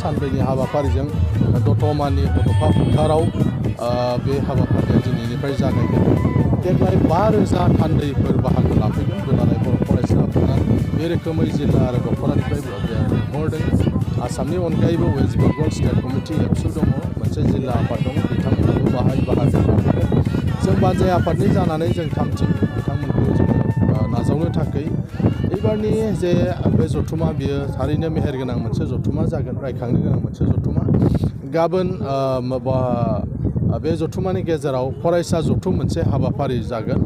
सानब्रैनि हाबाफारिजों दतमानि बड'फा फोथाराव बे हाबाफारिया दिनैनिफ्राय जागायगोन। देग्लाय 5,000 थान्दैफोर बाहागो लाफैगोन। दुलाराय बर' फरायसा आफादा बे रोखोमै जिल्ला आरो दख'रानिफ्राय लिंहरदों। आसामनि अनगायैबो वेस्ट बेंगल स्टेट कमिटि एबसु दङ, मोनसे जिल्ला आफाद दङ, बिथांमोनाबो बाहाय बाहागो लाफैगोन। जों बानजाय आफादनि जानानै जों थामथिम बिथांमोनखौ जोङो नाजावनो थाखाय एबारनि जे बे जथुमा बियो थारैनो मेहेरगोनां मोनसे जथुमा जागोन, रायखांनो गोनां मोनसे जथुमा। गाबोन बे जथुमानि गेजेराव फरायसा जथुम मोनसे हाबाफारि जागोन,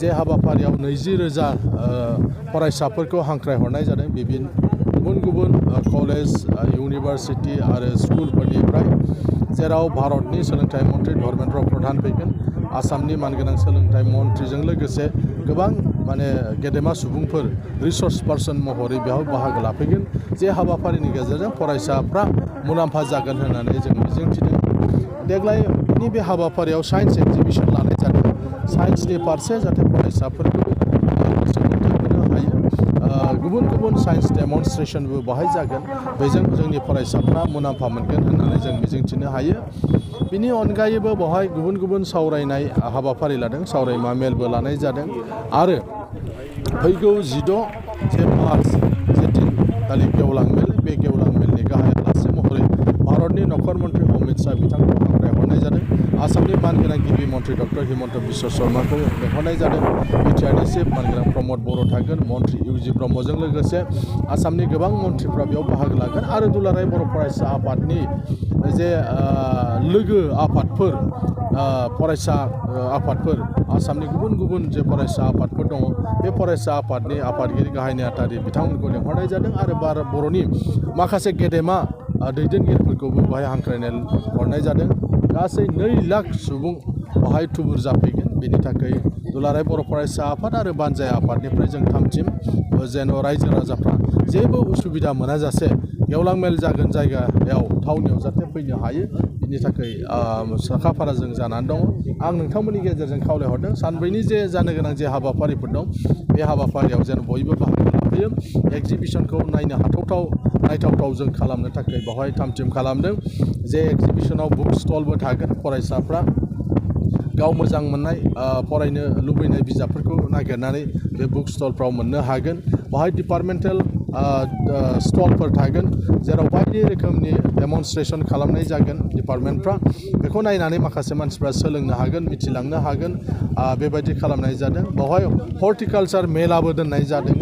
जे हाबाफारियाव 20,000 फरायसाफोरखौ हांख्रायहरनाय जादों। गुबुन गुबुन कलेज, इउनिभारसिटि आरो स्कुलफोरनिफ्राय, जेराव भारतनि सोलोंथाइ मन्त्रि धर्मेन्द्र प्रधान फैगोन, आसामनि मानगोनां सोलोंथाइ मन्त्रिजों लोगोसे गोबां गेदेमा सुबुंफोर रिसर्स पार्सन महरै बेयाव बाहागो लाफैगोन। जे हाबाफारिनि गेजेरजों फरायसाफ्रा मुलाम्फा जागोन होननानै जों मिजिंथिदों। देग्लायनि बे हाबाफारियाव साइन्स एक्जिबिसन लानाय जादों। साइन्सनि फारसे जाहाथे फरायसाफोरखौ गोसोखांथि होनो हायो। गुबुन गुबुन साइन्स डेमनस्ट्रेसनबो बाहाय जागोन। बेजों जोंनि फरायसाफ्रा मुलाम्फा मोनगोन होननानै जों मिजिंथिनो हायो। बिनि अनगायैबो बेवहाय गुबुन गुबुन सावरायनाय हाबाफारि लादों, सावरायमा मेलबो लानाय जादों। आरो फैगौ 16 मार्च जे दिनखालि गेवलां मेल, बे गेवलां मेलनि गाहाय आलासि महरै भारतनि नखर मन्त्रि अमित शाह बिथांखौ हांख्रायहरनाय जादों। आसामनि मानगोनां गिबि मन्त्रि डक्टर हिमन्त बिश्व शर्माखौ लेंहरनाय जादों। बिटिआरनि चिफ मानगोनां प्रमद बर' थागोन, मन्त्रि इउजि ब्रह्मजों लोगोसे आसामनि गोबां मन्थ्रिफ्रा बेयाव बाहागो लागोन। आरो दुलाराय बर' फरायसा आफादनि जे लोगो आफादफोर, फरायसा आफादफोर, आसामनि गुबुन गुबुन जे फरायसा आफादफोर दङ, बे फरायसा आफादनि आफादगिरि गाहाय नेहाथारि बिथांमोनखौ लेंहरनाय जादों। आरो बर'नि माखासे गेदेमा दैदेनगिरिफोरखौबो बेवहाय हांख्रायनाय हरनाय जादों। गासै 2 लाख सुबुं बेवहाय थुबुर जाफैगोन। बेनि थाखाय दुलाराय बर' फरायसा आफाद आरो बानजाय आफादनिफ्राय जों थामथिम जेन' रायजो राजाफ्रा जेबो उसुबिदा मोनाजासे गेवलां मेल जागोन जायगायाव, थावनियाव जाहाथे फैनो हायो, बिनि थाखाय साखाफारा जों जानानै दङ। आं नोंथांमोननि गेजेरजों खावलायहरदों, सानब्रैनि जे जानो गोनां जे हाबाफारिफोर दं, बे हाबाफारियाव जेन बयबो बाहागो लाफैयो। एक्जिबिसनखौ नायनो नायथावथाव जों खालामनो थाखाय बेवहाय थामथिम खालामदों। जे एक्जिबिसनाव बुक स्टलबो थागोन। फरायसाफ्रा गाव मोजां मोननाय फरायनो लुबैनाय बिजाबफोरखौ नागिरनानै बे बुक स्टलफ्राव मोननो हागोन। बेवहाय डिपार्टमेन्टेल स्टलफोर थागोन, जेराव बायदि रोखोमनि डेमनस्ट्रेसन खालामनाय जागोन। डिपार्टमेन्टफ्रा बेखौ नायनानै माखासे मानसिफ्रा सोलोंनो हागोन, मिथिलांनो हागोन। बेबायदि खालामनाय जादों। बेवहाय हर्टिकालचार मेलाबो दोननाय जादों।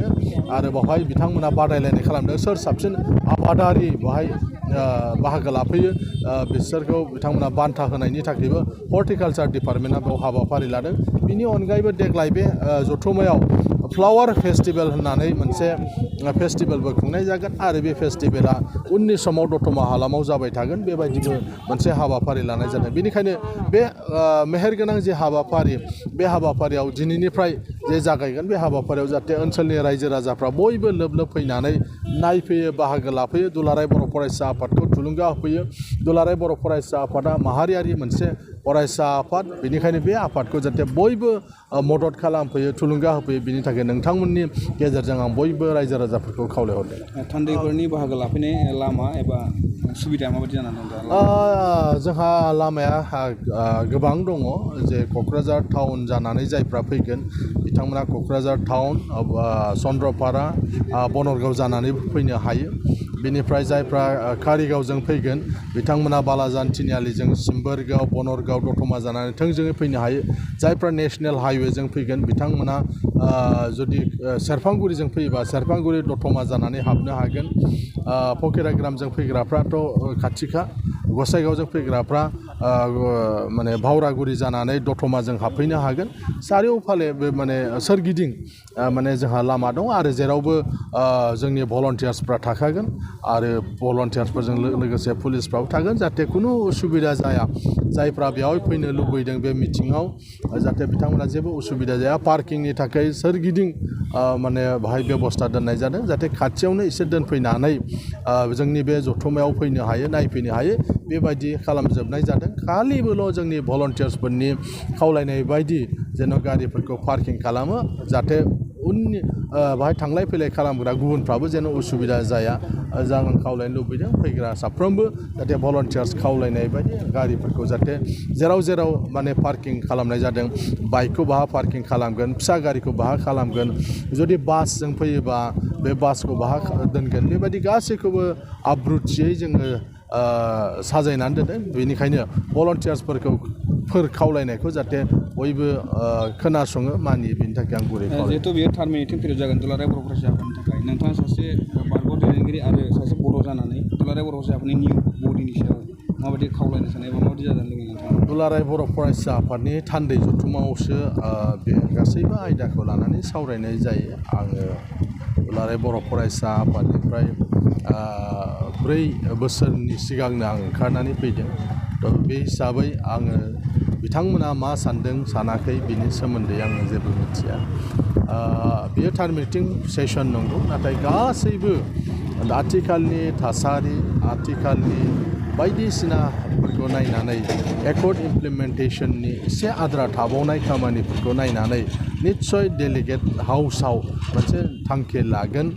आरो बेवहाय बिथांमोना बादायलायनाय खालामदों, सोर साबसिन आबादारि बेवहाय बाहागो लाफैयो बिसोरखौ बिथांमोना बान्था होनायनि थाखायबो हर्टिकालचार डिपार्टमेन्टआ बेयाव हाबाफारि लादों। बिनि अनगायैबो देग्लाय बे जथुमायाव फ्लावार फेस्टिभेल होननानै मोनसे फेस्टिभेलबो खुंनाय जागोन। आरो बे फेस्टिभेला उननि समाव दतमा हालामाव जाबाय थागोन। बेबायदिबो मोनसे हाबाफारि लानाय जादों। बेनिखायनो बे मेहेरगोनां जे हाबाफारि, बे हाबाफारियाव दिनैनिफ्राय जे जागायगोन, बे हाबाफारियाव जाहाथे ओनसोलनि रायजो राजाफ्रा बयबो लोब लोब फैनानै नायफैयो, बाहागो लाफैयो, दुलाराय बर' फरायसा आफादखौ थुलुंगा होफैयो। दुलाराय बर' फरायसा आफादा माहारियारि मोनसे फरायसा आफाद, बेनिखायनो बे आफादखौ जाहाथे बयबो मदद खालामफैयो, थुलुंगा होफैयो, बिनि थाखाय नोंथांमोननि गेजेरजों आं बयबो रायजो राजाफोरखौ खावलायहरदों। थान्दैफोरनि बाहागो लाफैनाय लामा एबा सुबिदाया माबायदि जानानै दं दा? जोंहा लामाया गोबां दङ। जे क'क्राझार टाउन जानानै जायफ्रा फैगोन, बिथांमोना क'क्राझार टाउन, चन्द्रपारा, बनरगाव जानानै फैनो हायो। बेनिफ्राय जायफ्रा कारिगावजों फैगोन, बिथांमोना बालाजान, तिनिआलिजों, सिम्बोरगाव, बनरगाव, दतमा जानानै थोंजोङै फैनो हायो। जायफ्रा नेसनेल हाइवेजों फैगोन, बिथांमोना जुदि सेरफांगुरिजों फैयोबा सेरफांगुरि दतमा जानानै हाबनो हागोन। फकिराग्रामजों फैग्राफ्राथ' खाथिखा, गसाइगावजों फैग्राफ्रा भावरागुरि जानानै दतमाजों हाबफैनो हागोन। चारिय'फाले बे सोरगिदिं जोंहा लामा दं। आरो जेरावबो जोंनि भलन्टियार्सफ्रा थाखागोन। आरो भलन्टियार्सफोरजों लोगोसे पुलिसफ्राबो थागोन, जाहाथे खुनु उसुबिदा जाया। जायफ्रा बेयाव फैनो लुबैदों बे मिटिङाव, जाहाथे बिथांमोना जेबो उसुबिदा जाया। पार्किंनि थाखाय सोरगिदिं बाहाय बेबस्था दोननाय जादों, जाहाथे खाथियावनो एसे दोनफैनानै जोंनि बे जथुमायाव फैनो हायो, नायफैनो हायो। बेबायदि खालामजोबनाय जादों। खालिबोल' जोंनि भलन्टियार्सफोरनि खावलायनाय बायदि जेन' गारिफोरखौ पार्किं खालामो, जाहाथे उननि बाहाय थांलाय फैलाय खालामग्रा गुबुनफ्राबो जेन उसुबिदा जाया जागोन खावलायनो लुबैदों फैग्रा साफ्रोमबो जाहाथे भलन्टियार्स खावलायनाय बायदि गारिफोरखौ जाहाथे जेराव माने पार्किं खालामनाय जादों बाइकखौ बाहा पार्किं खालामगोन फिसा गारिखौ बाहा खालामगोन जुदि बासजों फैयोबा बे बासखौ बाहा दोनगोन बेबायदि गासैखौबो आब्रुथियै जोङो साजायनानै दोनदों बेनिखायनो भलन्टियार्सफोरखौ खावलायनायखौ जाहाथे बयबो खोनासङो मानियो बेनि थाखाय आं गुरै खावलायो जिहेतु बेयो थार्ड मिटिं पिरियड जागोन दुलाराय बर' फरायसा आफादनि थाखाय नोंथाङा सासे बारग' दैदेनगिरि आरो सासे बर' जानानै दुलाराय बर' फरायसा आफादनि निउ बडिनि सायाव माबायदि खावलायनो सानो एबा माबायदि जाजानो लुबैयो नोंथाङा दुलाराय बर' फरायसा आफादनि थान्दै जथुमावसो बे गासैबो आयदाखौ लानानै सावरायनाय जायो आङो दुलाराय बर' फरायसा आफादनिफ्राय 4 बोसोरनि सिगांनो आं ओंखारनानै फैदों बे हिसाबै आङो बिथांमोना मा सान्दों सानाखै बिनि सोमोन्दै आङो जेबो मिथिया बेयो थार्ड मिटिं सेसन नंगौ नाथाय गासैबो आथिखालनि थासारि आथिखालनि बायदिसिनाफोरखौ नायनानै एकर्ड इमप्लिमेन्टेसननि एसे आद्रा थाबावनाय खामानिफोरखौ नायनानै निस्सय डेलिगेट हाउसाव मोनसे थांखि लागोन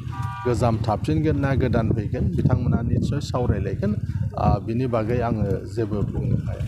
गोजाम थाफिनगोन ना गोदान फैगोन बिथांमोना निस्सय सावरायलायगोन बिनि बागै आङो जेबो बुंनो हाया